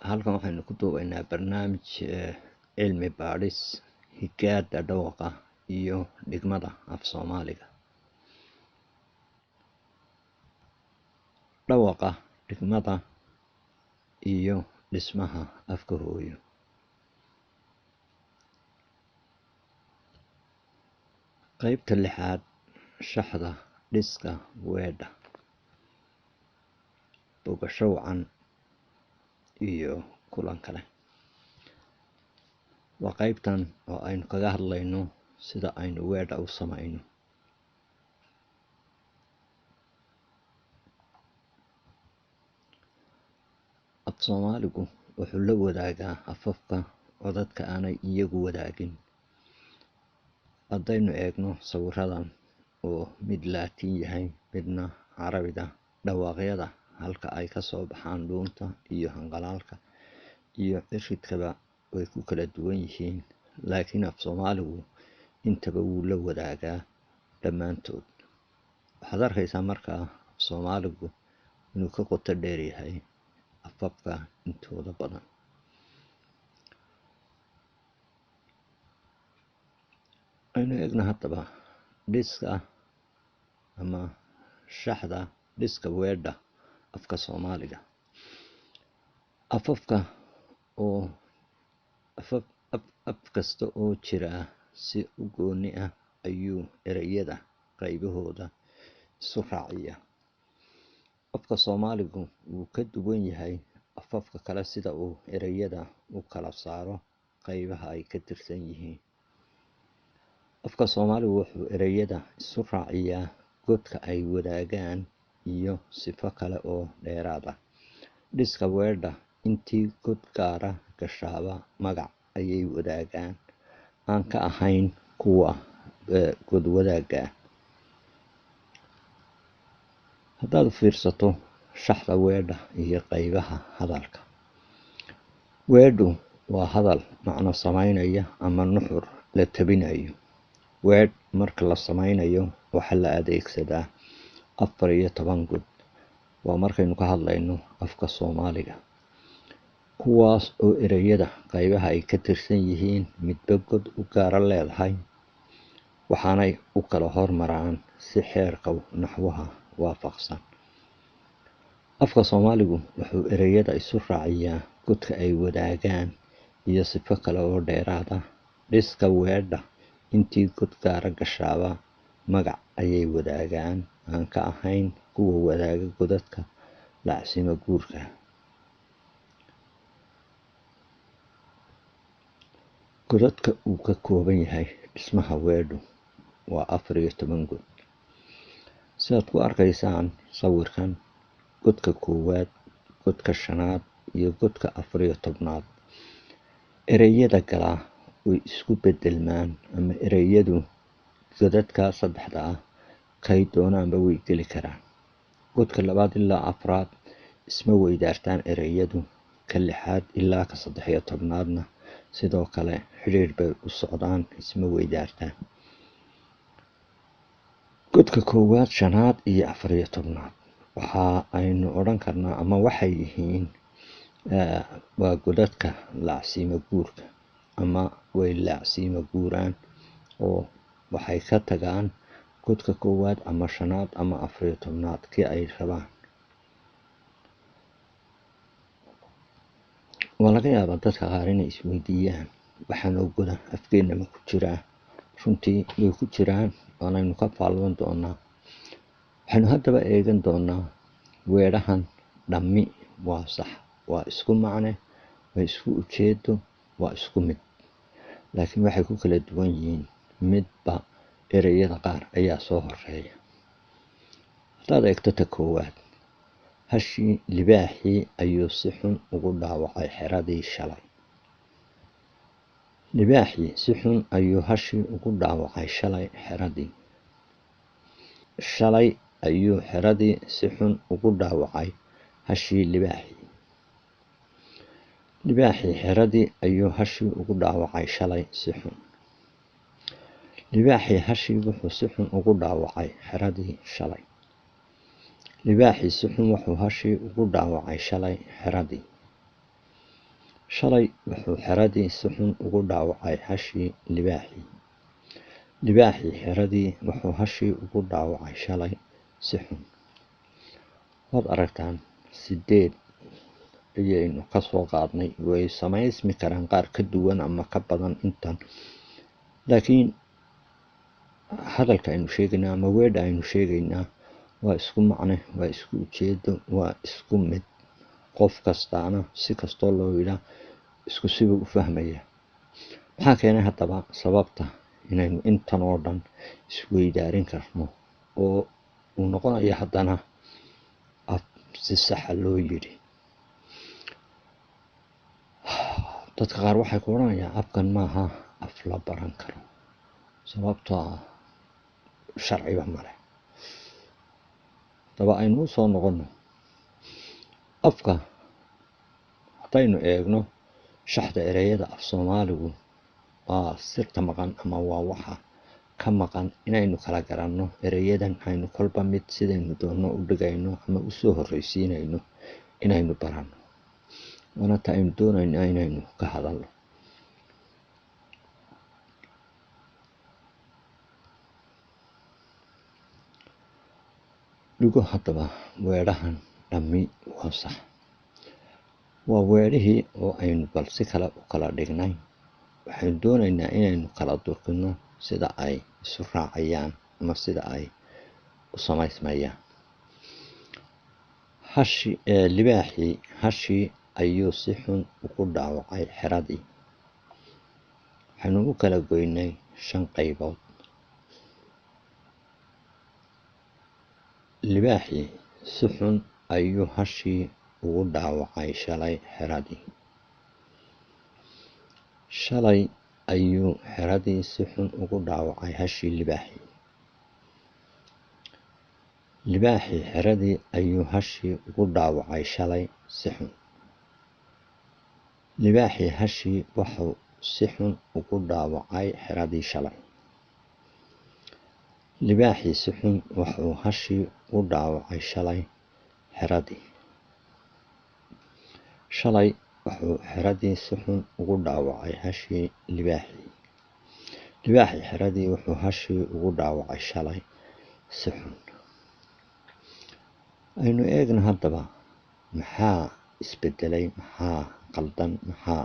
Halkan waxaynu ku duubaynaa barnaamij cilmi baadhis higaada dhawaqa iyo dhigmada af Soomaaliga. Dhawaqa, dhigmada iyo dhismaha afka hooyo. Qaybta lixaad, shaxda dhiska weedha. Bogasho wacan iyo kulan kale. Waa qaybtan oo aynu kaga hadlayno sida aynu weedha u samayno. Af Soomaaligu wuxuu la wadaagaa afafka codadka aanay iyagu wadaagin. Haddaynu eegno sawiradan oo mid Laatiin yahay midna Carabida, dhawaaqyada halka ay ka soo baxaan dhuunta iyo hanqalaalka iyo ciridkaba way ku kala duwan yihiin, laakiin af Soomaaligu intaba wuu la wadaagaa dhammaantood. Waxaad arkaysaa markaa af Soomaaligu inuu ka qoto dheer yahay afafka intooda badan. Aynu eegno haddaba dhiska ama shaxda dhiska weedha afka Soomaaliga. Afafka oo afaf af kasta oo jira si u gooni ah ayuu ereyada qaybahooda isu raaciyaa. Afka Soomaaligu wuu ka duwan yahay afafka kale sida uu ereyada u kala saaro qaybaha ay ka tirsan yihiin. Afka Soomaaligu wuxuu ereyada isu raaciyaa godka ay wadaagaan iyo sifo kale oo dheeraad ah. Dhiska weedha intii god gaara gashaaba magac ayay wadaagaan aan ka ahayn kuwa god wadaagga ah. Haddaad u fiirsato shaxda weedha iyo qaybaha hadalka. Weedhu waa hadal macno samaynaya ama nuxur la tabinayo. Weedh marka la samaynayo waxaa la adeegsadaa 14 god. Waa markaynu ka hadlayno afka Soomaaliga. Kuwaas oo ereyada qaybaha ay ka tirsan yihiin midba god u gaara leedahay, waxaanay u kala hormaraan si xeerka naxwaha waafaqsan. Afka Soomaaligu wuxuu ereyada isu raaciyaa godka ay wadaagaan iyo sifo kale oo dheeraad ah. Dhiska weedha intii god gaara gashaaba magac ayay wadaagaan aan ka ahayn kuwa wadaaga godadka lacsimo guurka. Godadka uu ka kooban yahay dhismaha weedhu waa 14 god. Sidaad ku arkaysaan sawirkan, godka koowaad, godka shanaad iyo godka 14aad. Ereyada galaa way isku beddelmaan ama ereyadu godadka saddexda ah kay doonaanba way geli karaan. Godka labaad ilaa afraad isma weydaartaan ereyadu, ka lixaad ilaa ka 13aadna sidoo kale xidhiidh bay u socdaan, isma weydaartaan. Godka koowaad, shanaad iyo 14aad waxa aynu odhan karnaa ama waxay yihiin waa godadka laacsiimo guurka ama way laacsiimo guuraan oo waxay ka tagaan godka koowaad ama shanaad ama 14aad kii ay rabaan. Waa laga yaabaa dadka qaar inay isweydiiyaan waxaan oo goda afkeena ma ku jiraa. Runtii way ku jiraan, waanaynu ka faalloon doonaa. Waxaynu haddaba eegan doonaa weedhahan dhammi waa sax, waa isku macne, waa isku ujeedo, waa isku mid. Laakiin waxay ku kala duwan yihiin midba ereyada qaar ayaa soo horeeya. Haddaad eegto ta koowaad, hashii libaaxii ayuu si xun ugu dhaawacay xeradii shalay. Libaaxii si xun ayuu hashii ugu dhaawacay shalay xeradii. Shalay ayuu xeradii si xun ugu dhaawacay hashii libaaxii. Libaaxii xeradii ayuu hashii ugu dhaawacay shalay si xun. Libaaxii hashii wuxuu si xun ugu dhaawacay xeradii shalay. Libaaxii si xun wuxuu hashii ugu dhaawacay shalay xeradii. Shalay wuxuu xeradii si xun ugu dhaawacay hashii libaaxii. Libaaxii xeradii wuxuu hashii ugu dhaawacay shalay si xun. Waad aragtaan, 8 ayaynu ka soo qaadnay. Way samaysmi karaan qaar ka duwan ama ka badan intan, laakiin hadalka aynu sheegaynaa ama weedha aynu sheegaynaa waa isku macne, waa isku ujeedo, waa isku mid. Qof kastaana si kastoo loo yidhaa isku sibuu u fahmaya. Maxaa keenay haddaba sababta inaynu intan oo dhan isweydaarin karno oo uu noqonayo haddana af si saxa loo yidhi? Dadka qaar waxay ku odhanayaan afkan maaha af la baran karo, sababtoo ah sharciba male. Haddaba aynu u soo noqono afka. Haddaynu eegno shaxda ereyada af Soomaaligu, waa sirta maqan ama waa waxa ka maqan inaynu kala garanno ereyadan aynu kolba mid sidaynu doonno u dhigayno ama usoo horreysiinayno inaynu baranno, waana ta aynu doonayno inaynu ka hadalno. Dhigo haddaba weedhahan dhammi waa sax. Waa weedhihii oo aynu bal si kale u kala dhignay. Waxaynu doonaynaa inaynu kala durkino sida ay isu raacayaan ama sida ay u samaysmayaan. Hashi libaaxii hashii ayuu si xun ugu dhaawacay xeradii. Waxaynu u kala goynay 5 qaybood. Libaaxii si xun ayuu hashii ugu dhaawacay shalay xeradii. Shalay ayuu xeradii si xun ugu dhaawacay hashii libaaxii. Libaaxii xeradii ayuu hashii ugu dhaawacay shalay si xun. Libaaxii hashii wuxuu si xun ugu dhaawacay xeradii shalay. Libaaxii si xun wuxuu hashii u dhaawacay shalay xeradii. Shalay wuxuu xeradii si xun ugu dhaawacay hashii libaaxii. Libaaxii xeradii wuxuu hashii ugu dhaawacay shalay si xun. Aynu eegno haddaba maxaa isbedelay, maxaa qaldan, maxaa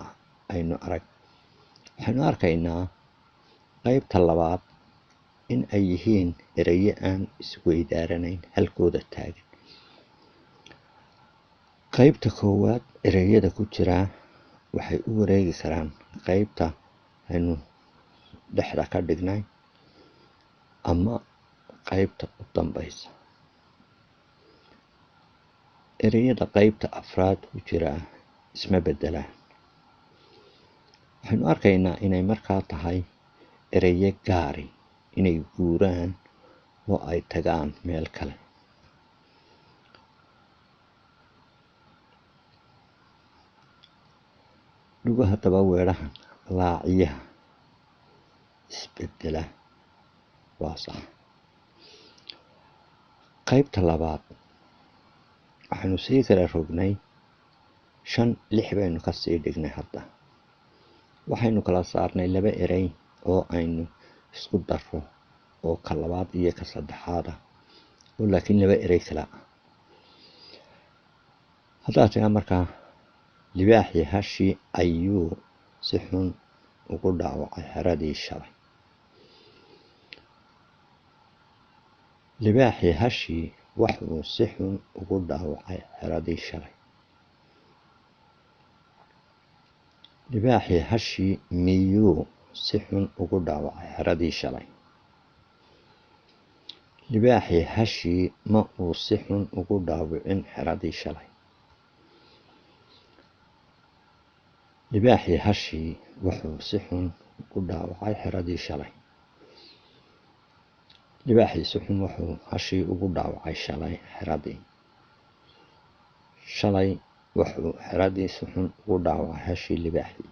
aynu arag. Waxaynu arkaynaa qaybta labaad in ay yihiin eraye aan isweydaaranayn, halkooda taagan. Qaybta koowaad ereyada ku jira waxay u wareegi karaan qaybta aynu dhexda ka dhignay ama qaybta u dambaysa. Ereyada qaybta afraad ku jira isma bedelaan. Waxaynu arkaynaa inay markaa tahay ereye gaari inay guuraan oo ay tagaan meel kale. Dhugo haddaba weedhahan laaciyaha isbedela waa sax. Qaybta labaad waxaynu sii kala rognay 5 6 baynu ka sii dhignay hadda. Waxaynu kala saarnay 2 erey oo aynu isku darro oo ka labaad iyo ka saddexaad ah, oo laakiin 2 erey kala ah. Haddaad tiraa markaa libaaxii hashii ayuu si xun ugu dhaawacay xeradii shalay. Libaaxii hashii wuxuu si xun ugu dhaawacay xeradii shalay. Libaaxii hashii miyuu si xun ugu dhaawacay xeradii shalay? Libaaxii hashii ma uu si xun ugu dhaawicin xeradii shalay. Libaaxii hashii wuxuu si xun ugu dhaawacay xeradii shalay. Libaaxii si xun wuxuu hashii ugu dhaawacay shalay xeradii. Shalay wuxuu xeradii si xun ugu dhaawacay hashii libaaxii.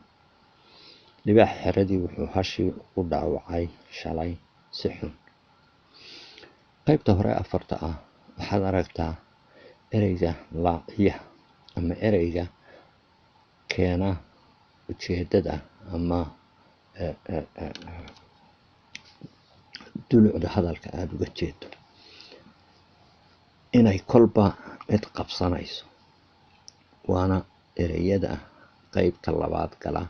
Libaaxii xeradii wuxuu hashii ugu dhaawacay shalay si xun. Qaybta hore 4 ah waxaad aragtaa ereyga laaciyaha ama ereyga keena ujeedada ama dulucda hadalka aada uga jeedo, inay kolba cid qabsanayso. Waana ereyada qeybta labaad gala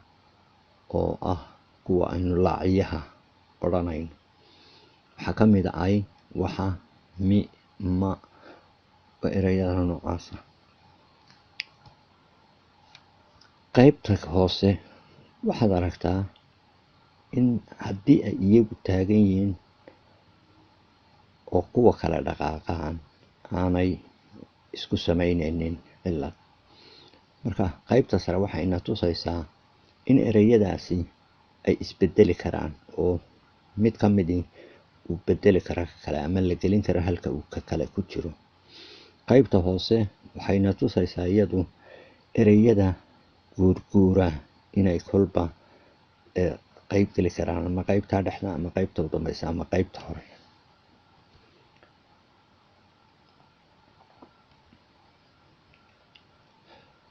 oo ah kuwa aynu laacyaha odhanayno. Waxaa ka mid a ay, waxa, mi, ma, waa ereyada noocaasa. Qeybta hoose waxaad aragtaa in haddii ay iyagu taagan yihiin oo kuwa kale dhaqaaqaan aanay isku samaynaynin cilad. Marka qeybta sare waxay ina tusaysaa in ereyadaasi ay isbedeli karaan oo mid ka midii uu bedeli kara ka kale ama la gelin karo halka uu ka kale ku jiro. Qeybta hoose waxayna tusaysaa iyadu ereyada guurguura inay kolba qeyb geli karaan, ama qeybta dhexda ama qeybta u dambeysa ama qeybta hore.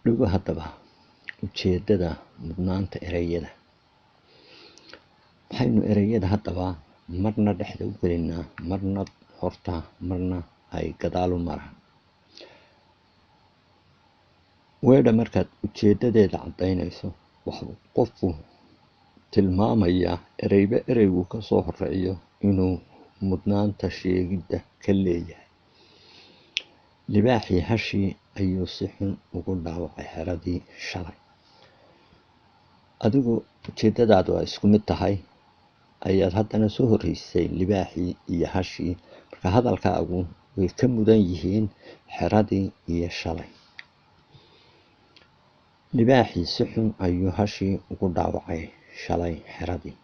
Dhugo haddaba ujeedada mudnaanta ereyada. Maxaynu ereyada haddaba marna dhexda u gelinaa, marna horta, marna ay gadaal u maraan? Weedha markaad ujeedadeeda caddaynayso, wuxuu qofku tilmaamayaa ereyba ereygu ka soo horeeyo inuu mudnaanta sheegidda ka leeyahay. Libaaxii hashii ayuu si xun ugu dhaawacay xeradii shalay. Adigu ujeedadaadu ay isku mid tahay ayaad haddana soo horreysay libaaxii iyo hashii, marka hadalkaagu way ka mudan yihiin xeradii iyo shalay. Libaaxii si xun ayuu hashii ugu dhaawacay shalay xeradii.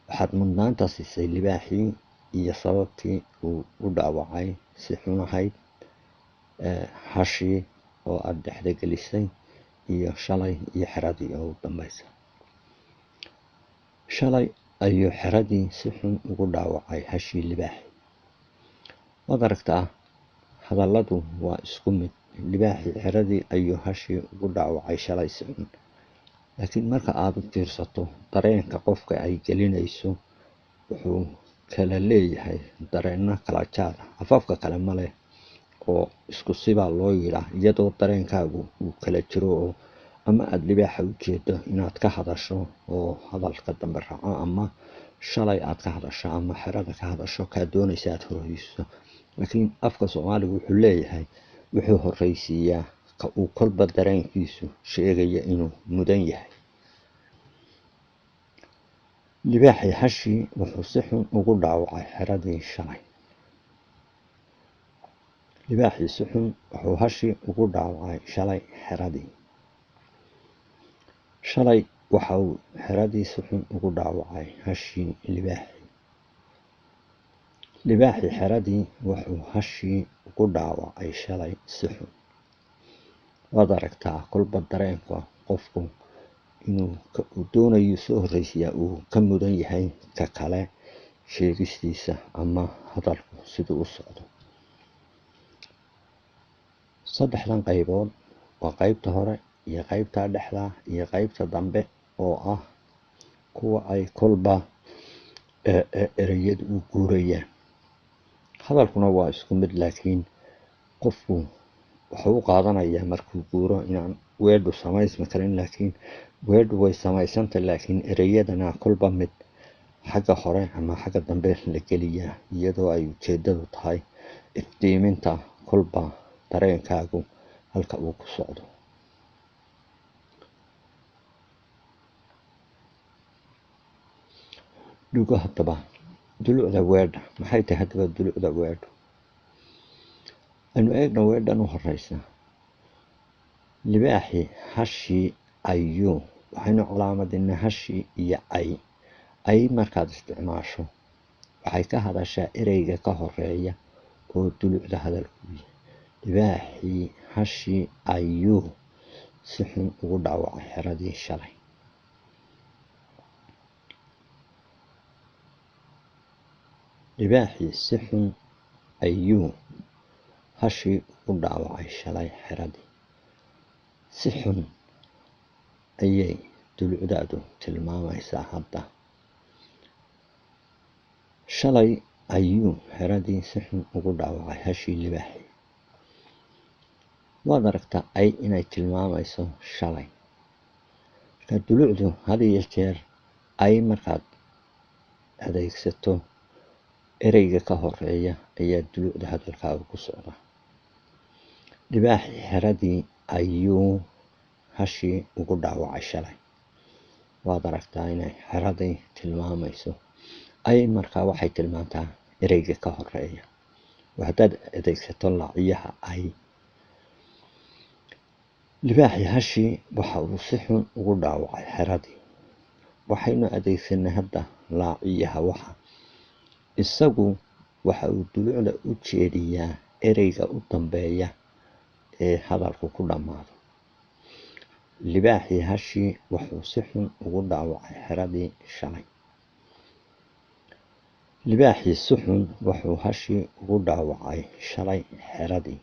Waxaad mudnaanta siisay libaaxii iyo sababtii uu u dhaawacay si xun ahayd, hashii oo aada dhexda gelisay, iyo shalay iyo xeradii oo u dambaysa. Shalay ayuu xeradii si xun ugu dhaawacay hashii libaaxi. Waad aragtaa hadalladu waa isku mid. Libaaxii xeradii ayuu hashii ugu dhaawacay shalay si xun, laakiin marka aada u fiirsato dareenka qofka ay gelinayso wuxuu kala leeyahay dareenno kala jaad ah. Afafka kale ma leh oo isku sibaa loo yidhaa, iyadoo dareenkaagu uu kala jiro oo ama aada libaaxa u jeedo inaad ka hadasho oo hadalka dambe raaco, ama shalay aad ka hadasho ama xerada ka hadasho, kaa doonaysa aada horeyso. Laakiin afka Soomaaligu wuxuu leeyahay, wuxuu horreysiiyaa ka uu kolba dareenkiisu sheegaya inuu mudan yahay. Libaaxii hashii wuxuu si xun ugu dhaawacay xeradii shalay. Libaaxii si xun wuxuu hashii ugu dhaawacay shalay xeradii. Shalay waxa uu xeradii si xun ugu dhaawacay hashii libaaxii. Libaaxii xeradii wuxuu hashii ugu dhaawacay shalay si xun. Waad aragtaa kolba dareenka qofku inuu uu doonayo soo horreysiyaa uu ka mudan yahay ka kale sheegistiisa ama hadalku siduu u socdo. Saddexdan qaybood waa qeybta hore iyo qeybta dhexda iyo qeybta dambe oo ah kuwa ay kolba ereyadu u guurayaan. Hadalkuna waa isku mid, laakiin qofku wuxuu u qaadanayaa markuu guuro inaan weedhu samaysmi karin, laakiin weedhu way samaysantay, laakiin ereyadana kolba mid xagga hore ama xagga dambe la geliyaa, iyadoo ay ujeedadu tahay iftiiminta kolba dareenkaagu halka uu ku socdo. Dhugo haddaba dulucda weedha. Maxay tahay haddaba dulucda weedhu? Aynu eegna weedhan u horeysa. Libaaxii hashii ayuu, waxaynu calaamadinay hashii iyo ay. Ay markaad isticmaasho waxay ka hadashaa ereyga ka horeeya oo dulucda hadalku yahay. Libaaxii hashii ayuu si xun ugu dhaawacay xeradii shalay. Libaaxii si xun ayuu hashii ugu dhaawacay shalay xeradii. Si xun ayay dulucdaadu tilmaamaysaa hadda. Shalay ayuu xeradii si xun ugu dhaawacay hashii libaaxi. Waad aragtaa ay inay tilmaamayso shalay. Marka dulucdu had iyo jeer ay markaad adeegsato ereyga ka horeeya ayaa dulucda hadalkaaga ku socda. Libaaxi xeradii ayuu hashii ugu dhaawacay shalay. Waad aragtaa inay xeradii tilmaamayso. Ay markaa waxay tilmaantaa ereyga ka horeeya. Haddaad adeegsato laaciyaha ay. Libaaxi hashii waxa uu si xun ugu dhaawacay xeradii. Waxaynu adeegsanay hadda laaciyaha waxa. Isagu waxa uu dulucda u jeediyaa ereyga u dambeeya ee hadalku ku dhammaado. Libaaxi hashii wuxuu si xun ugu dhaawacay xeradii shalay. Libaaxii si xun wuxuu hashii ugu dhaawacay shalay xeradii.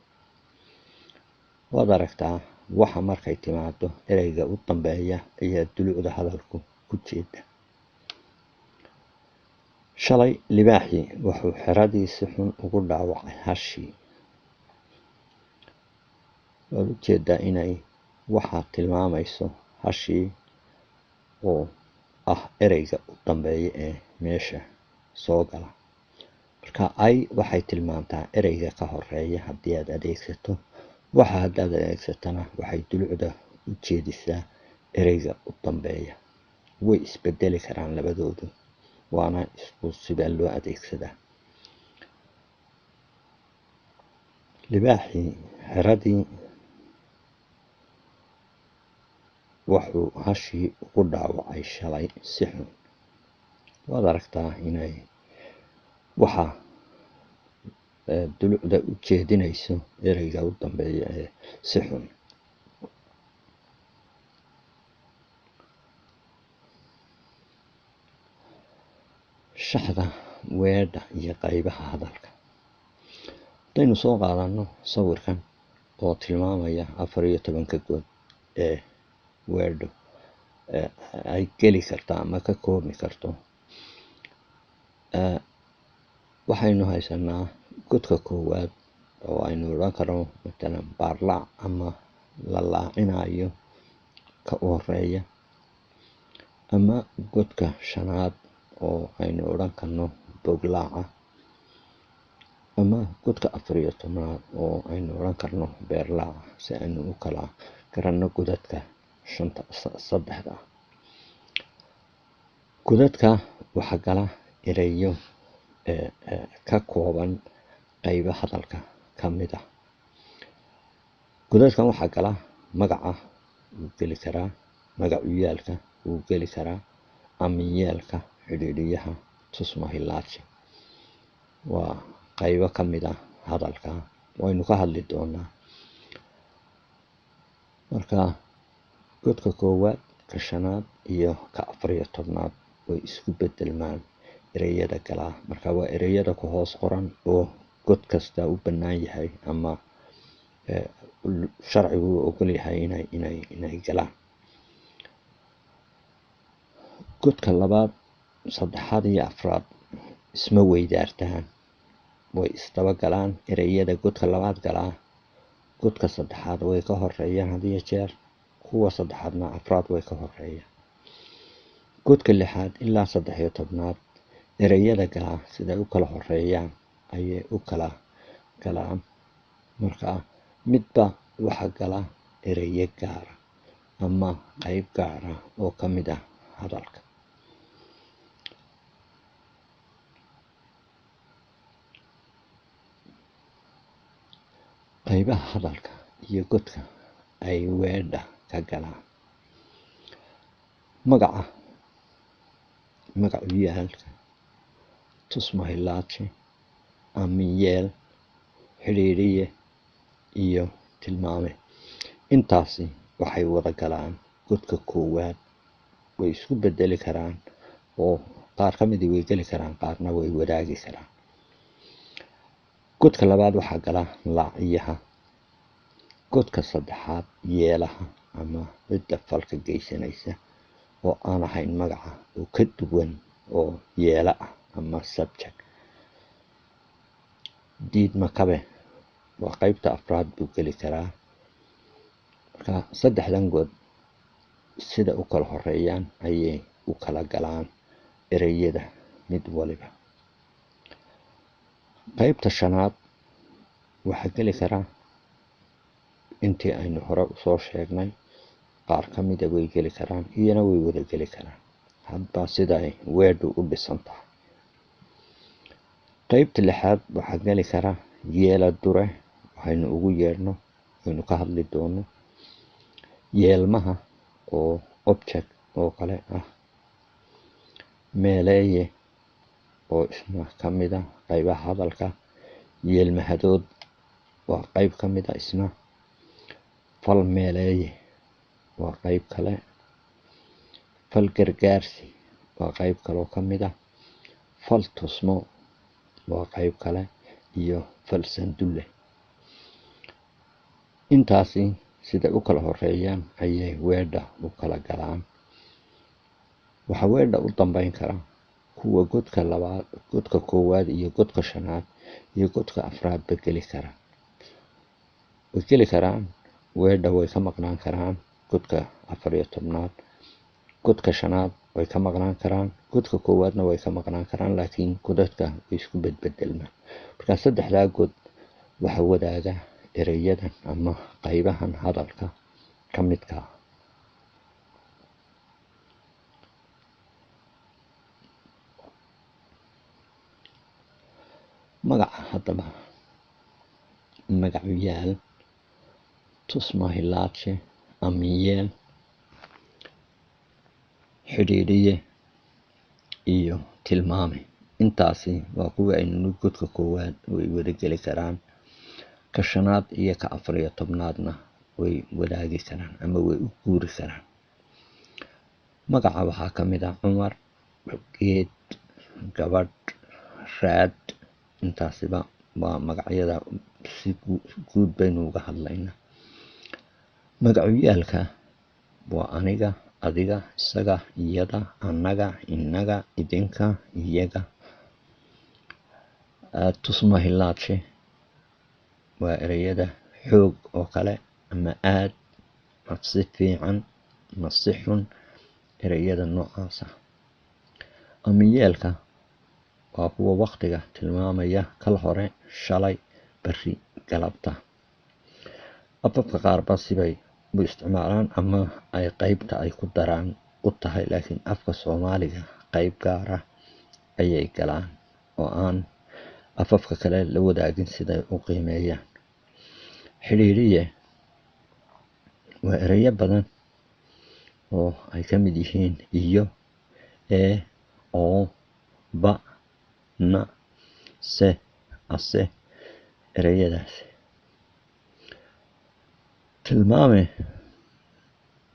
Waad aragtaa waxa markay timaado ereyga u dambeeya ayaa dulucda hadalku ku jeeda. Shalay libaaxii wuxuu xeradii si xun ugu dhaawacay hashii. Waad u jeedaa inay waxa tilmaamayso hashii oo ah ereyga u dambeeya ee meesha soo gala. Marka ay waxay tilmaantaa ereyga ka horeeya haddii aad adeegsato. Waxa haddaad adeegsatana waxay dulucda u jeedisaa ereyga u dambeeya. Way isbedeli karaan labadoodu, waana isku sibaa loo adeegsadaa. Libaaxii xeradii wuxuu hashii ugu dhaawacay shalay si xun. Waad aragtaa inay waxa dulucda u jeedinayso ereyga u dambeeya ee si xun. Shaxda weedha iyo qaybaha hadalka. Haddaynu soo qaadano sawirkan oo tilmaamaya 14 god ee weedhu ay geli karto ama ka koobi karto. Waxaynu haysanaa godka koowaad oo aynu odhan karno matalan baarlaac ama la laacinayo ka u horeeya, ama godka shanaad oo aynu odhan karno boglaaca, ama godka 14aad oo aynu odhan karno beerlaaca, si aynu u kala garanno godadka saddexda. Godadka waxaa gala ereyo ka kooban qaybo hadalka ka mid ah. Godadkan waxaa gala magaca wuu geli karaa, magacuyaalka wuu geli karaa, amiyeelka, xidhiidhiyaha, tusmahilaaji. Waa qaybo ka mid ah hadalka, waynu ka hadli doonaa. Marka godka koowaad, ka shanaad iyo ka 14aad way isku bedelmaan ereyada galaa. Marka waa ereyada ku hoos qoran oo god kasta u bannaan yahay ama sharcigu u ogol yahay inay galaan. Godka labaad, saddexaad iyo afraad isma weydaartaan, way isdaba galaan. Ereyada godka labaad galaa godka saddexaad way ka horeeyaan had iyo jeer, kuwa saddexaadna afraad way ka horeeyaan. Godka lixaad ilaa 13aad ereyada galaa siday u kala horeeyaan ayay u kala galaan. Marka midba waxa gala ereyo gaara ama qayb gaara oo ka mid ah hadalka. Qaybaha hadalka iyo godka ay weedha ka galaan. Magaca, magacuyaalka, tusmahilaaji, amiyeel, xidhiidhiye iyo tilmaame. Intaasi waxay wada galaan godka koowaad, way isku bedeli karaan oo qaar ka midii way geli karaan, qaarna way wadaagi karaan. Godka labaad waxaa gala laaciyaha, godka saddexaad yeelaha ama cidda falka geysanaysa oo aan ahayn magaca, oo ka duwan oo yeela ah ama subject. Diidma kabe waa qeybta afraad buu geli karaa. Marka saddexdan god sida u kala horeeyaan ayay u kala galaan ereyada mid waliba. Qeybta shanaad waxaa geli karaa intii aynu hore usoo sheegnay, qaar ka mida way geli karaan, iyana way wada geli karaan, hadba siday weedhu u dhisan tahay. Qeybta lixaad waxaa geli kara yeela dure, waxaynu ugu yeedhno, aynu ka hadli doono, yeelmaha oo object oo kale ah, meeleeye oo isna ka mida qaybaha hadalka, yeelmahadood waa qayb ka mida isna, fal meeleeye waa qayb kale, fal gargaarsi waa qayb kaloo ka mid ah, fal tusmo waa qayb kale, iyo fal sandulle. Intaasi siday u kala horeeyaan ayay weedha u kala galaan. Waxaa weedha u dambeyn kara kuwa godka labaad, godka koowaad iyo godka shanaad iyo godka afraadba geli kara. Way geli karaan weedha, way ka maqnaan karaan godka 14aad, godka shanaad way ka maqnaan karaan, godka koowaadna way ka maqnaan karaan, laakiin godadka way isku bedbedelmaan. Marka saddexdaa god waxa wadaaga ereyadan ama qaybahan hadalka ka midka ah. Magaca haddaba, magacuyaal, tusmahilaadshe, amiyeel, xidhiidhiye iyo tilmaame. Intaasi waa kuwa aynu godka koowaad way wada geli karaan, ka shanaad iyo ka 14aadna way wadaagi karaan ama way u guuri karaan. Magaca waxaa ka mid ah Cumar, geed, gabadh, raad. Intaasiba waa magacyada, si guud baynu uga hadlaynaa. Magacuyaalka waa aniga, adiga, isaga, iyada, annaga, innaga, idinka, iyaga. Tusmahilaadshe waa ereyada xoog oo kale ama aad, ma si fiican ma si xun, ereyada noocaas ah. Amiyeelka waa kuwa waqtiga tilmaamaya, kal hore, shalay, berri, galabta. Afafka qaarba sibay u isticmaalaan ama ay qeybta ay ku daraan u tahay, laakiin afka Soomaaliga qeyb gaar ah ayay galaan oo aan afafka kale la wadaagin siday u qiimeeyaan. Xidhiidhiye waa ereyo badan oo ay ka mid yihiin iyo, ee, oo, ba, na, se, ase, ereyadaasi. Tilmaame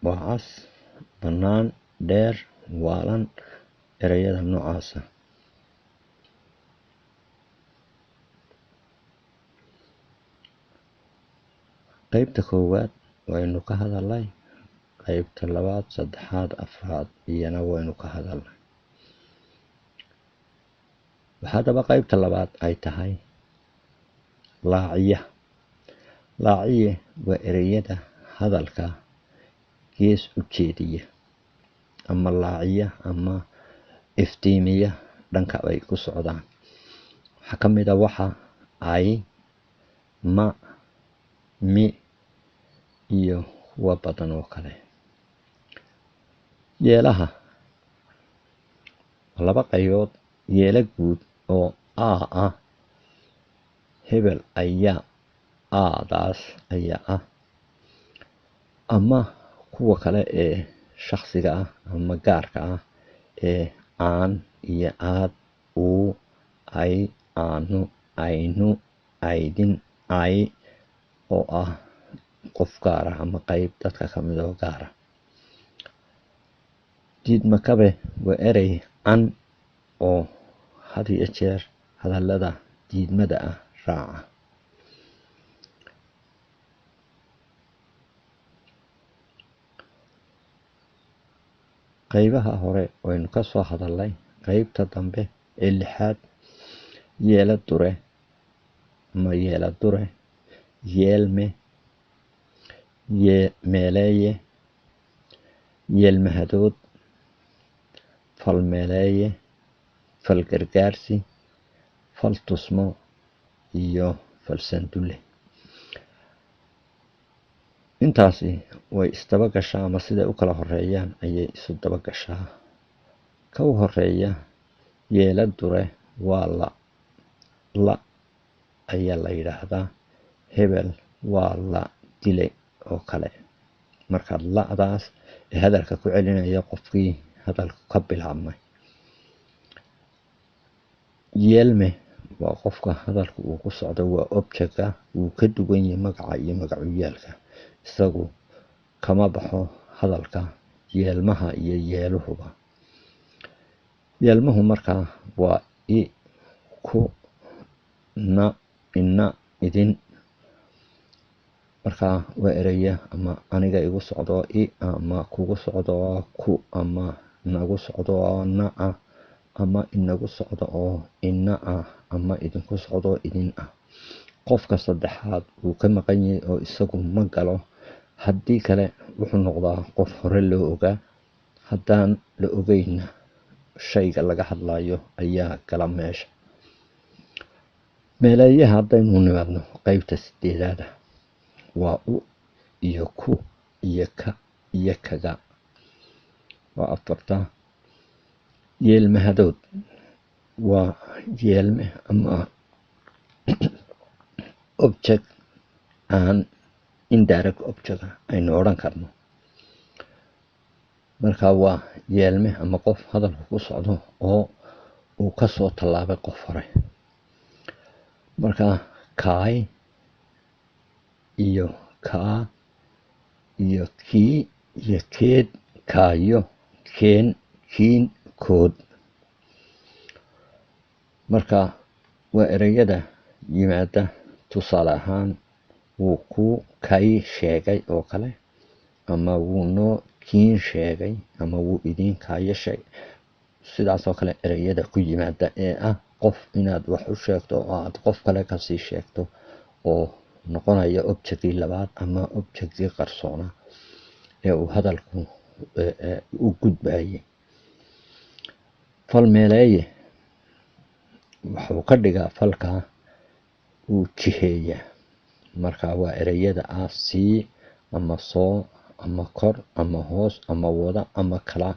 waa cas, bannaan, dheer, waalan, ereyada noocaasa. Qeybta koowaad waynu ka hadalnay, qeybta labaad, saddexaad, afraad iyana waynu ka hadalnay. Waxaa haddaba qeybta labaad ay tahay laaciya. Laaciye waa ereyada hadalka gees u jeediya ama laaciya ama iftiimiya dhanka ay ku socdaan. Waxaa ka mid ah waxa, ay, ma, mi iyo kuwa badan oo kale. Yeelaha waa laba qaybood: yeelo guud oo a ah, hebel ayaa aadaas ayaa ah, ama kuwa kale ee shakhsiga ah ama gaarka ah ee aan iyo aad, uu, ay, aanu, aynu, aydin, ay, oo ah qof gaar ah ama qayb dadka ka mid oo gaar ah. Diidmakabe waa erey can oo had iyo jeer hadallada diidmada ah raaca. Qaybaha hore waynu ka soo hadalnay. Qaybta dambe ee lixaad, yeela dure ama yeela dure, yeelme, meeleeye, yeelmahadood, falmeeleeye, falgargaarsi, faltusmo iyo falsandulle. Intaasi way isdaba gashaa, ama siday u kala horeeyaan ayay isu daba gashaa. Ka u horeeya, yeela dure, waa la la ayaa la yidhaahdaa. Hebel waa la dilay oo kale, markaad la'daas ee hadalka ku celinaya qofkii hadalku ka bilaabmay. Yeelme waa qofka hadalka uu ku socdo, waa objectka. Wuu ka duwan yahay magaca iyo magacuyaalka, isagu kama baxo hadalka, yeelmaha iyo yeeluhuba. Yeelmuhu markaa waa i, ku, na, ina, idin. Markaa waa ereya ama aniga igu socdo i, ama kugu socdo ku, ama nagu socdo na ah, ama inagu socdo oo ina ah, ama idinku socdo idin ah. Qofka saddexaad wuu ka maqan yahay oo isagu ma galo. Haddii kale wuxuu noqdaa qof hore loo ogaa. Haddaan la ogeynna, shayga laga hadlayo ayaa gala meesha. Meeleeyaha haddaynu nimaadno, qeybta sideedaada, waa u iyo ku iyo ka iyo kaga, waa afarta. Yeelmahadood waa yeelme ama object aan indirect object aynu odhan karno. Marka waa yeelme ama qof hadalku ku socdo oo uu ka soo tallaabay qof hore. Marka kaay iyo kaa iyo kii iyo keed, kaayo, keen, kiin, kood. Marka waa ereyada yimaada, tusaale ahaan, wuu kuu kay sheegay oo kale, ama wuu noo kiin sheegay, ama wuu idiin kaayo sheegay, sidaasoo kale. Ereyada ku yimaada ee ah qof inaad wax u sheegto oo aad qof kale kasii sheegto, oo noqonaya objectkii labaad ama objectkii qarsoona ee uu hadalku u gudbayay. Falmeeleeye wuxuu ka dhigaa falka, uu jiheeyaa. Marka waa ereyada ah sii ama soo ama kor ama hoos ama wada ama kala.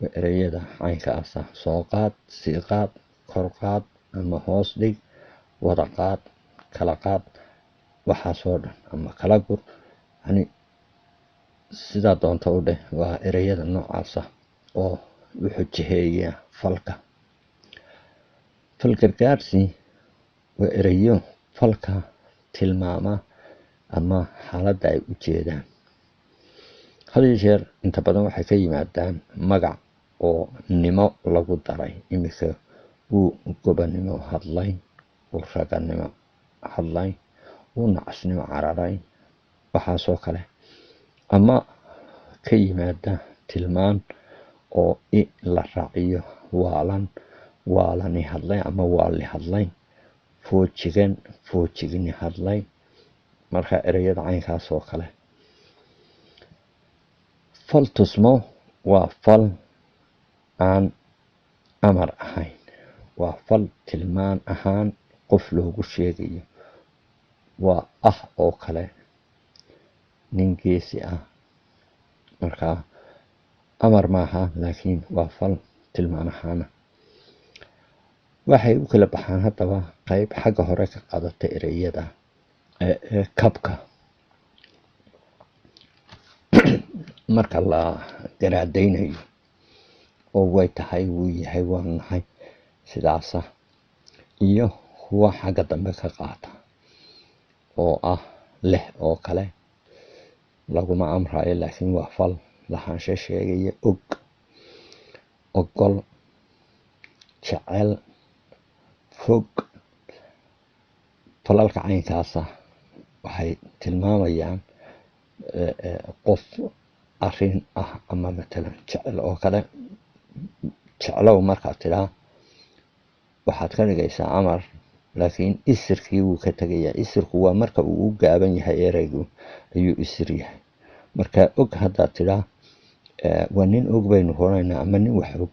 Waa ereyada caynkaasa: soo qaad, sii qaad, kor qaad ama hoos dhig, wada qaad, kala qaad, waxaasoo dhan, ama kala gur, yani sidaa doonta u dheh. Waa ereyada noocaasa oo wuxuu jiheeyaa falka. Falgargaarsi waa ereyo falka tilmaama ama xaaladda ay u jeedaan. Had iyo jeer inta badan waxay ka yimaadaan magac oo nimo lagu daray. Iminka wuu gobanimo hadlay, wuu raganimo hadlay, wuu nacasnimo cararay, waxaasoo kale. Ama ka yimaada tilmaan oo i la raaciyo: waalan, waalani hadlay ama waali hadlay, foojigan, foojigni hadlay. Marka ereyada caynkaas oo kale. Fal tusmo waa fal aan amar ahayn, waa fal tilmaan ahaan qof loogu sheegayo. Waa ah oo kale, nin geesi ah. Marka amar maaha, laakiin waa fal tilmaan ahaana. Waxay u kala baxaan haddaba qayb xagga hore ka qaadata ereyada kabka marka la garaadaynayo, oo way tahay, wuu yahay, waa nahay, sidaasa, iyo kuwa xagga dambe ka qaata oo ah leh oo kale, laguma amrayo, laakiin waa fal lahaansho sheegaya: og, ogol, jecel, fog. Falalka caynkaasa waxay tilmaamayaan qof Arrin ah ama matalan jecel oo kale, jeclow markaad tidhaa waxaad ka dhigaysaa amar, laakiin isirkii wuu ka tegayaa. Isirku waa marka uu u gaaban yahay ereygu ayuu isir yahay. Marka og haddaad tidhaa, waa nin og baynu horaynaa ama nin wax og,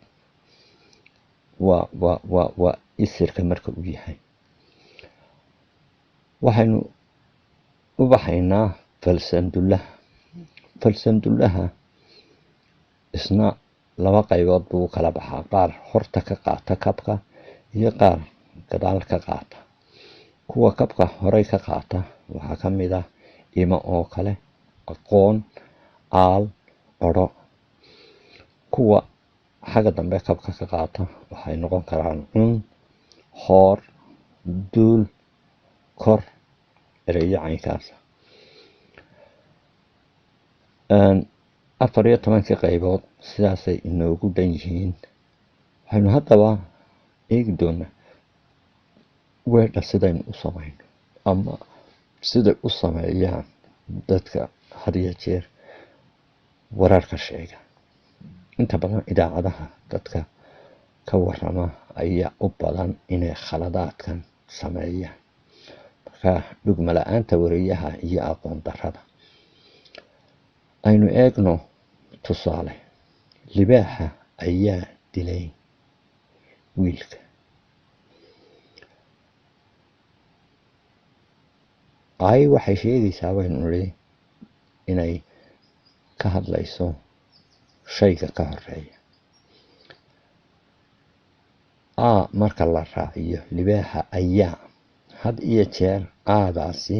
waa isirka marka uu yahay. Waxaynu u baxaynaa falsandullaha. Falsandullaha isna laba qaybood buu u kala baxaa: qaar horta ka qaata kabka iyo qaar gadaal ka qaata. Kuwa kabka horey ka qaata waxaa ka mid ah imo oo kale, aqoon, aal, odho. Kuwa xagga dambe kabka ka qaata waxay noqon karaan cun, hoor, duul, kor, ereyo caynkaasa. 14-kii qaybood sidaasay inoogu dhan yihiin. Waxaynu haddaba eegi doonaa weedha sidaynu u samayno ama siday u sameeyaan dadka had iyo jeer wararka sheega. Inta badan idaacadaha dadka ka warama ayaa u badan inay khaladaadkan sameeyaan. Marka dhugma la-aanta wariyaha iyo aqoon darrada. Aynu eegno tusaale: libaaxa ayaa dilay wiilka. Ay waxay sheegaysaa, baynu nidhi, inay ka hadlayso shayga ka horeeya. A marka la raaciyo libaaxa ayaa, had iyo jeer aadaasi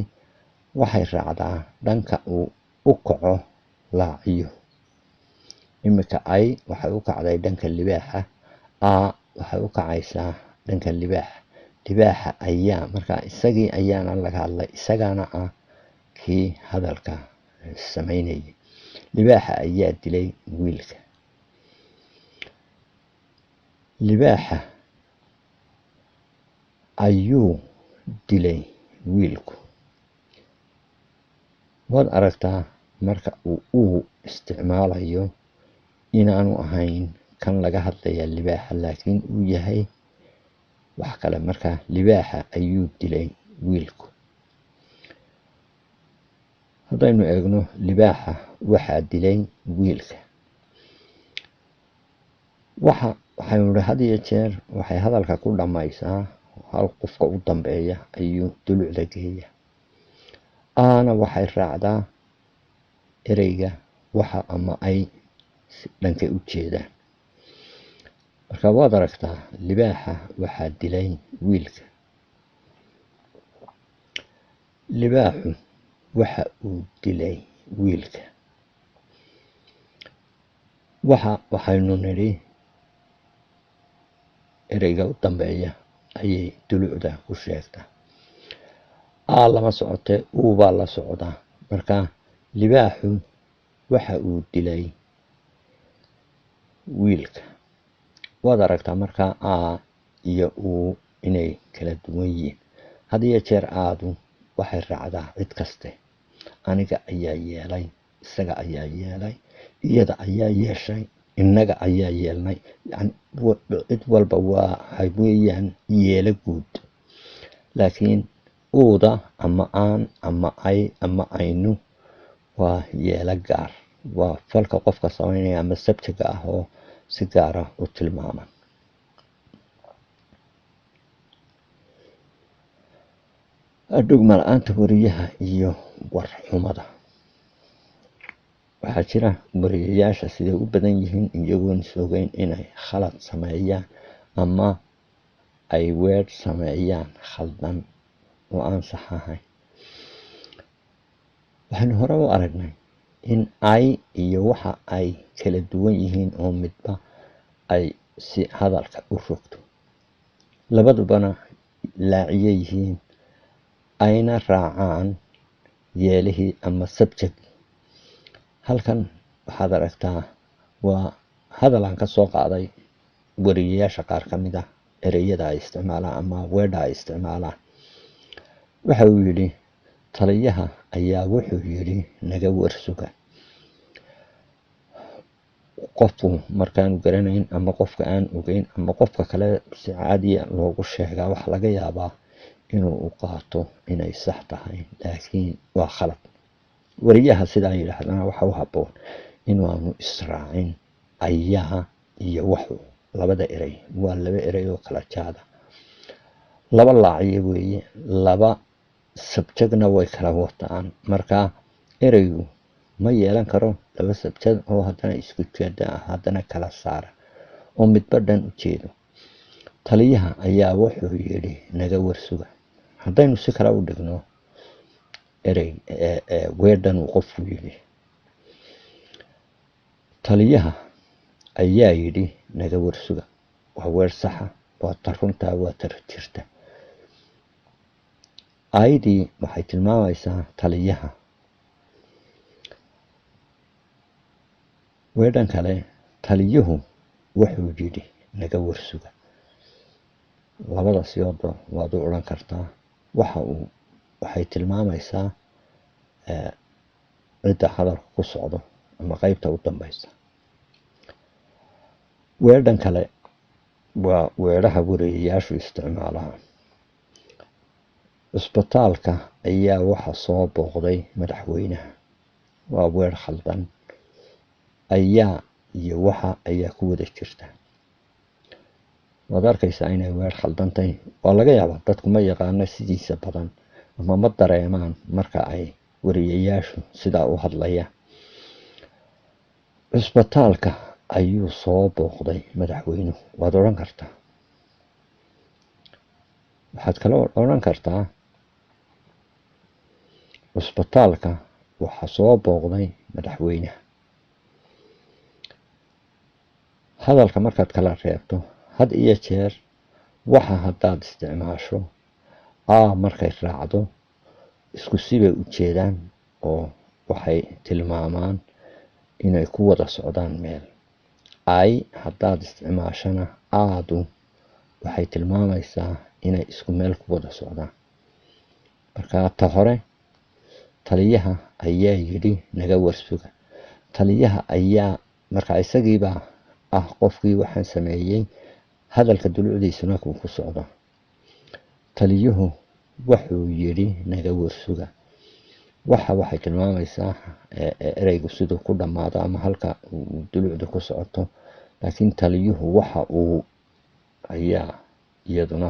waxay raacdaa dhanka uu u kaco laaciyo. Iminka ay waxay u kacday dhanka libaaxa, a waxay u kacaysaa dhanka libaaxa. Libaaxa ayaa, marka isagii ayaana laga hadlay, isagaana ah kii hadalka samaynayay. Libaaxa ayaa dilay wiilka. Libaaxa ayuu dilay wiilku. Waad aragtaa marka uu isticmaalayo inaanu ahayn kan laga hadlaya libaaxa, laakiin uu yahay wax kale. Marka libaaxa ayuu dilay wiilku. Haddaynu eegno libaaxa waxaa dilay wiilka, waxa waxaynu nidhi had iyo jeer waxay hadalka ku dhammaysaa hal qofka u dambeeya ayuu dulucda geeya. Aana waxay raacdaa ereyga waxa ama ay dhankay u jeedaan. Marka waad aragtaa libaaxa waxaa dilay wiilka. Libaaxu waxa uu dilay wiilka. Waxa waxaynu nidhi ereyga u dambeeya ayay dulucda ku sheegtaa. A lama socotee, uu baa la socdaa. Marka libaaxu waxa uu dilay wiilka. Waad aragtaa markaa a iyo uu inay kala duwan yihiin. Had iyo jeer aadu waxay raacdaa cid kaste. Aniga ayaa yeelay, isaga ayaa yeelay, iyada ayaa yeeshay, innaga ayaa yeelnay. Yani cid walba waa waxay weeyaan yeelo guud. Laakiin uuda ama aan ama ay ama aynu waa yeelo gaar. Waa falka qofka samaynaya ama sabtiga ah oo si gaara u tilmaaman. Dhugma la-aanta wariyaha iyo warxumada. Waxaa jira wariyayaasha siday u badan yihiin iyagoon sogeyn inay khalad sameeyaan ama ay weedh sameeyaan khaldan oo aan sax ahayn. Waxaynu hore u aragnay in ay iyo waxa ay kala duwan yihiin oo midba ay si hadalka u rogto, labadubana laaciye yihiin, ayna raacaan yeelihii ama subject. Halkan waxaad aragtaa waa hadal aan ka soo qaaday wariyayaasha qaar ka mid ah ereyada ay isticmaalaan ama weedha ay isticmaalaan. Waxa uu yidhi taliyaha ayaa wuxuu yidhi naga warsuga. Qofku markaanu garanayn ama qofka aan ogeyn ama qofka kale si caadiya loogu sheegaa, waxa laga yaabaa inuu u qaato inay sax tahay, laakiin waa khalad. Wariyaha sidaa yidhaahdana waxa u habboon inaanu israacin ayaa iyo waxu. Labada erey waa laba erey oo kala jaada, laba laaciyo weeye, laba subject-na way kala wataan. Marka ereygu ma yeelan karo laba subject oo haddana isku jeeda ah, haddana kala saara oo midba dhan u jeedo. Taliyaha ayaa wuxuu yidhi naga warsuga. Haddaynu si kale u dhigno erey weedhan uu qofku yidhi, taliyaha ayaa yidhi naga warsuga, waa weer saxa, waa ta runtaa, waa ta jirta. Aydii waxay tilmaamaysaa taliyaha. Weedhan kale, taliyuhu wuxuu yidhi naga warsuga, labada siyoodba waad u odhan kartaa. Waxa uu waxay tilmaamaysaa cidda hadalka ku socdo ama qeybta u dambaysa. Weedhan kale waa weedhaha wariyayaashu isticmaalaan. Cusbitaalka ayaa waxa soo booqday madaxweynaha. Waa weer khaldan. Ayaa iyo waxa ayaa ku wada jirta. Waad arkaysaa inay weer khaldantahay. Waa laga yaabaa dadku ma yaqaano sidiisa badan ama ma dareemaan marka ay wariyayaashu sidaa u hadlayaan. Cusbitaalka ayuu soo booqday madaxweynuhu, waad odhan kartaa. Waxaad kaloo odhan kartaa cusbitaalka waxa soo booqday madaxweynaha. Hadalka markaad kala reebto had iyo jeer waxa haddaad isticmaasho a markay raacdo isku sibay u jeedaan oo waxay tilmaamaan inay ku wada socdaan meel. Ay haddaad isticmaashana aadu waxay tilmaamaysaa inay isku meel ku wada socdaan. Marka ta hore, taliyaha ayaa yidhi naga warsuga. Taliyaha ayaa marka isagiibaa ah qofkii waxaan sameeyey, hadalka dulucdiisuna kuu ku socdo. Taliyuhu wuxuu yidhi naga warsuga. Waxa waxay tilmaamaysaa ereygu siduu ku dhammaado ama halka uu dulucdu ku socoto, laakiin taliyuhu waxa uu ayaa iyaduna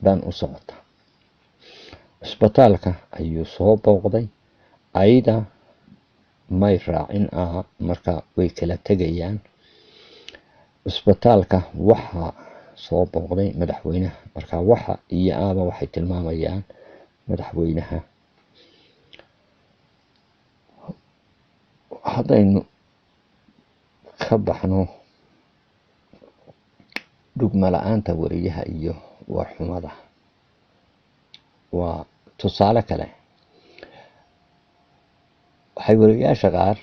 dhan u socota. Cusbitaalka ayuu soo booqday. Ayda may raacin a, marka way kala tegayaan. Cusbitaalka waxaa soo booqday madaxweynaha. Marka waxa iyo aaba waxay tilmaamayaan madaxweynaha. Haddaynu ka baxno dhugma la-aanta wariyaha iyo warxumada, waa tusaale kale. Waxay wariyayaasha qaar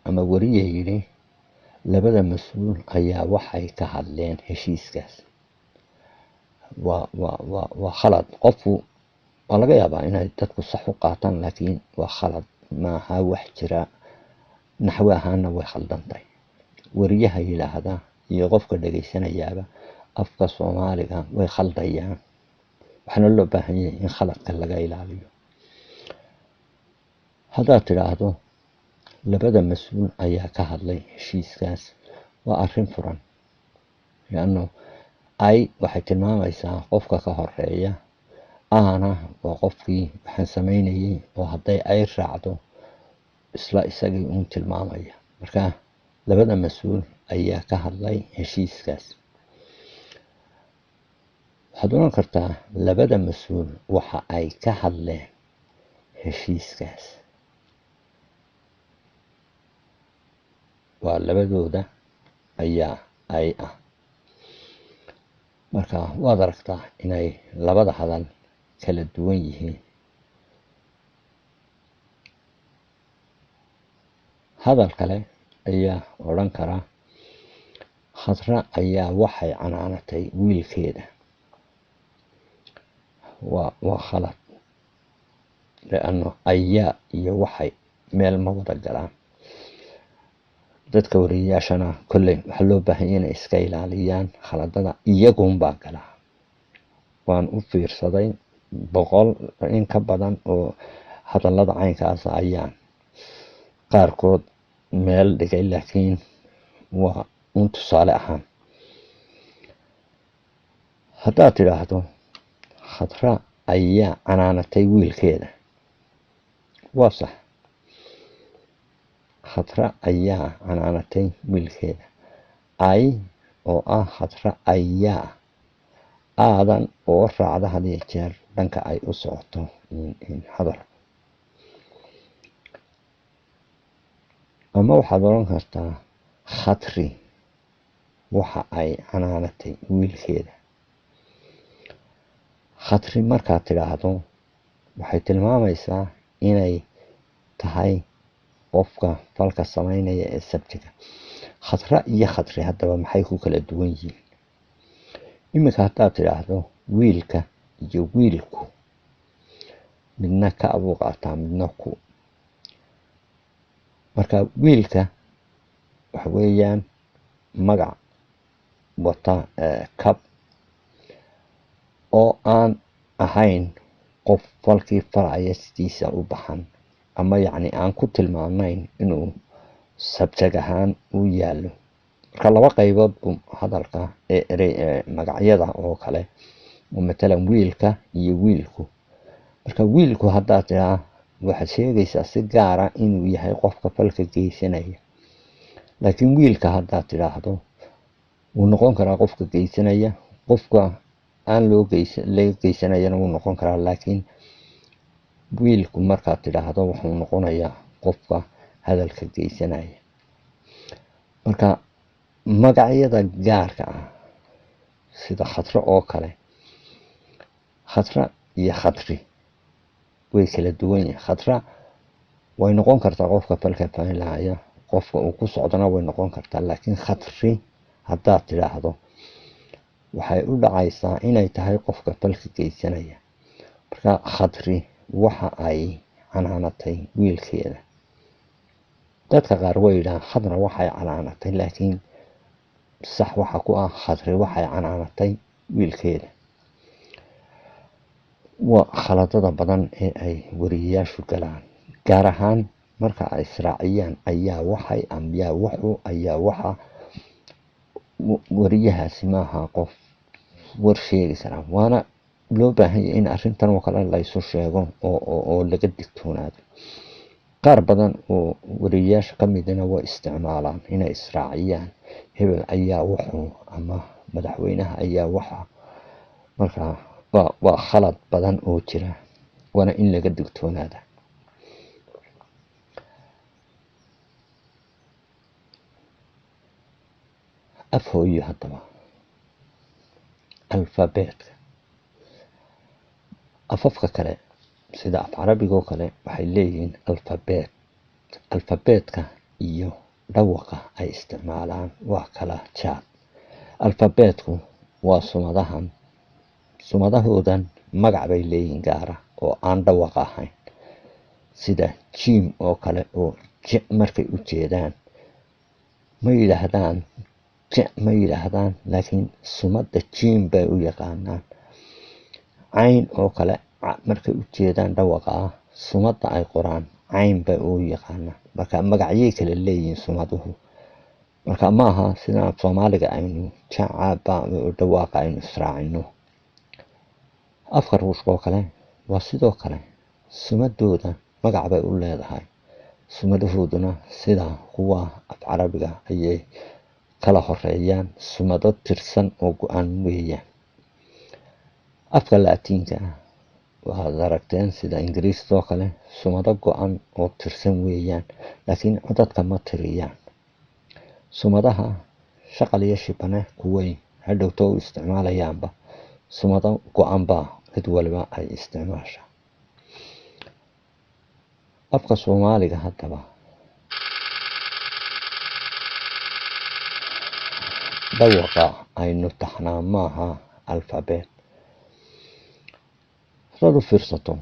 ama wariye yidhi labada mas-uul ayaa waxay ka hadleen heshiiskaas. Waa khalad. Qofku waa laga yaabaa inay dadku sax u qaataan, laakiin waa khalad, maaha wax jira, naxwi ahaana way khaldantahay. Wariyaha yidhaahda iyo qofka dhegaysanayaaba afka Soomaaliga way khaldayaan, waxaana loo baahan yahay in khaladka laga ilaaliyo. Haddaad tidhaahdo labada mas-uul ayaa ka hadlay heshiiskaas, waa arrin furan, lianno ay waxay tilmaamaysaa qofka ka horeeya, aana waa qofkii waxaan samaynayay oo hadday ay raacdo isla isagii uun tilmaamaya. Marka labada mas-uul ayaa ka hadlay heshiiskaas. Waxaad oran kartaa labada mas-uul waxa ay ka hadleen heshiiskaas. Waa labadooda ayaa ay ah. Marka waad aragtaa inay labada hadal kala duwan yihiin. Hadal kale ayaa odhan kara Khadra ayaa waxay canaanatay wiilkeeda. Waa khalad, lianno ayaa iyo waxay meel ma wada galaan. Dadka wariyayaashana kolley waxaa loo baahan yahay inay iska ilaaliyaan khaladada, iyagunbaa galaa. Waan u fiirsaday 100 in ka badan oo hadallada caynkaas ayaan qaarkood meel dhigay, laakiin waa un tusaale ahaan. Haddaad tidhaahdo Khadra ayaa canaanatay wiilkeeda, waa sax. Khadra ayaa canaanatay wiilkeeda, ay oo ah Khadra ayaa, aadan oo raacda had iyo jeer dhanka ay u socoto hadal. Ama waxaad oran kartaa Khadri waxa ay canaanatay wiilkeeda. Khadri markaad tidhaahdo waxay tilmaamaysaa inay tahay qofka falka samaynaya ee sabtiga. Khadra iyo Khadri haddaba maxay ku kala duwan yihiin? Iminka haddaad tidhaahdo wiilka iyo wiilku, midna ka buu qaataa, midna ku. Marka wiilka waxa weeyaan magac wata kab oo aan ahayn qof falkii falaya sidiisa u baxan, ama yacni aan ku tilmaamayn inuu sabjag ahaan u yaallo. Marka laba qaybood buu hadalka ee erey magacyada oo kale, oo matalan wiilka iyo wiilku. Marka wiilku haddaad tiraa waxaad sheegaysaa si gaara inuu yahay qofka falka geysanaya, laakiin wiilka haddaad tidhaahdo wuu noqon karaa qofka geysanaya, qofka aan loo geysa laga geysanayana wuu noqon karaa, laakiin wiilku markaad tidhaahdo wuxuu noqonayaa qofka hadalka geysanaya. Marka magacyada gaarka ah sida Khadro oo kale, Khadra iyo Khadri way kala duwan yihiin. Khadra way noqon kartaa qofka falka falaya, qofka uu ku socdana way noqon kartaa, laakiin Khadri haddaad tidhaahdo waxay u dhacaysaa inay tahay qofka falka geysanaya. Marka Khadri waxa ay canaanatay wiilkeeda. Dadka qaar way yidhahaan Khadra waxay canaanatay, laakiin sax waxa ku ah Khadri waxay canaanatay wiilkeeda. Waa khaladada badan ee ay wariyayaashu galaan, gaar ahaan marka ay israaciyaan ayaa waxay amyaa wuxuu ayaa waxa. Wariyahaasi maaha qof war sheegi kara, waana loo baahan yahay in arrintan oo kale laysu sheego oo laga digtoonaado. Qaar badan oo wariyayaasha ka midina way isticmaalaan inay israaciyaan hebel ayaa wuxuu ama madaxweynaha ayaa waxa. Marka waa khalad badan oo jira, waana in laga digtoonaada. Af hooyo haddaba alfabeetka afafka kale sida af carabiga oo kale waxay leeyihiin alfabeet. Alfabeetka iyo dhawaqa ay isticmaalaan waa kala jaad. Alfabeetku waa sumadahan, sumadahoodan magac bay leeyihiin gaara oo aan dhawaq ahayn, sida jiim oo kale oo j markay u jeedaan ma yidhaahdaan j, ma yidhaahdaan, laakiin sumadda jiim bay u yaqaanaan. Cayn oo kale markay u jeedaan dhawaqa ah sumadda ay qoraan cayn bay u yaqaanaan. Marka magacyay kala leeyihiin sumaduhu. Marka maaha sida Soomaaliga aynu jacaba dhawaaqa aynu israacino. Afka Ruushka oo kale waa sidoo kale, sumadooda magac bay u leedahay, sumadahooduna sida kuwa af carabiga ayay kala horeeyaan, sumado tirsan oo go-an weeyaan. Afka Laatiinka ah waxaad aragteen sida Ingiriiska oo kale sumado go-an oo tirsan weeyaan, laakiin codadka ma tiriyaan. Sumadaha shaqal iyo shibane kuway hadhowto u isticmaalayaanba sumado go-an baa cid waliba ay isticmaasha. Afka Soomaaliga haddaba dhawaqa aynu taxnaa maaha alfabeet. Haddaad u fiirsato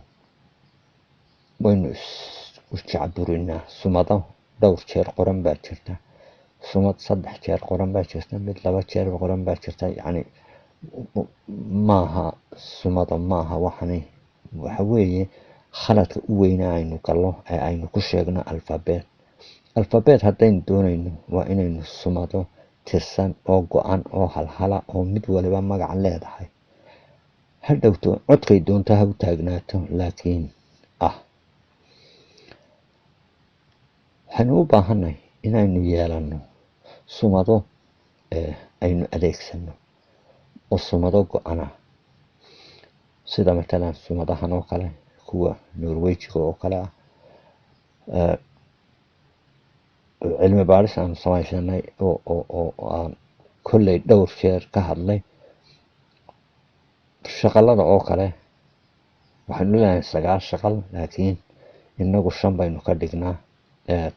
waynu isku jacburinaa, sumado dhowr jeer qoran baa jirta. Sumad 3 jeer qoran baa jirta, mid 2 jeer qoran baa jirta. Yacni maaha sumada, maaha waxani. Waxa weeye khaladka u weyna aynu gallo ee aynu ku sheegno alfabeet. Alfabeet haddaynu doonayno waa inaynu sumado tirsan oo go-an oo halhala oo mid waliba magac leedahay. Hadhowto codkay doonto ha u taagnaato, laakiin waxaynu u baahanay inaynu yeelano sumado aynu adeegsano oo sumado go-ana, sida matalan sumadahan oo kale, kuwa Norwejiga oo kale ah. Cilmi baadhis aanu samaysanay oo aan kolley dhowr jeer ka hadlay shaqalada oo kale. Waxaynu leenahay 9 shaqal, laakiin inagu 5 baynu ka dhignaa.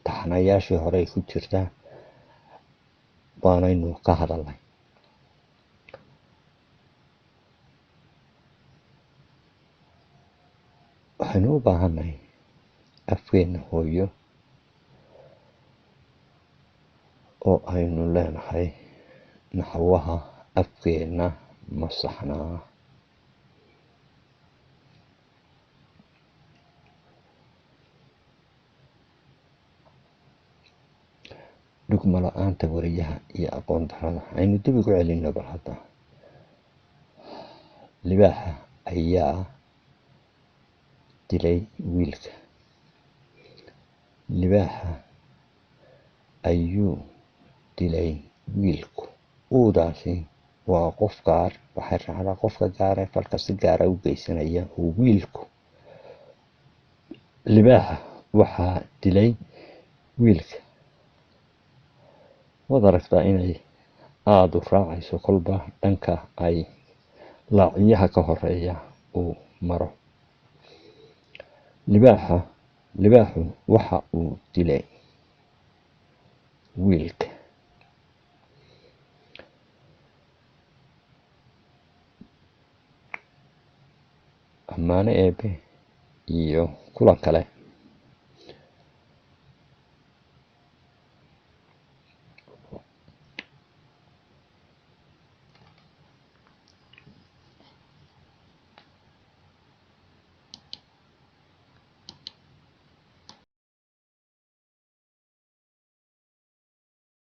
Taxanayaashii hore ay ku jirtaa waanaynu ka hadalnay. Waxaynu u baahannahay afkeena hooyo oo aynu leenahay naxwaha afkeena ma saxnaa. Dhugmo la-aanta wariyaha iyo aqoon darrada aynu dib ugu celinno bal hadda. Libaaxa ayaa dilay wiilka. Libaaxa ayuu dilay wiilku. Uudaasi waa qof gaar, waxay raacdaa qofka gaar ee falka si gaara u geysanaya oo wiilku. Libaaxa waxaa dilay wiilka. Waad aragtaa inay aada u raacayso kolba dhanka ay laaciyaha ka horeeya uu maro. Libaaxu waxa uu dilay wiilka. Ammaano Eebe iyo kulan kale.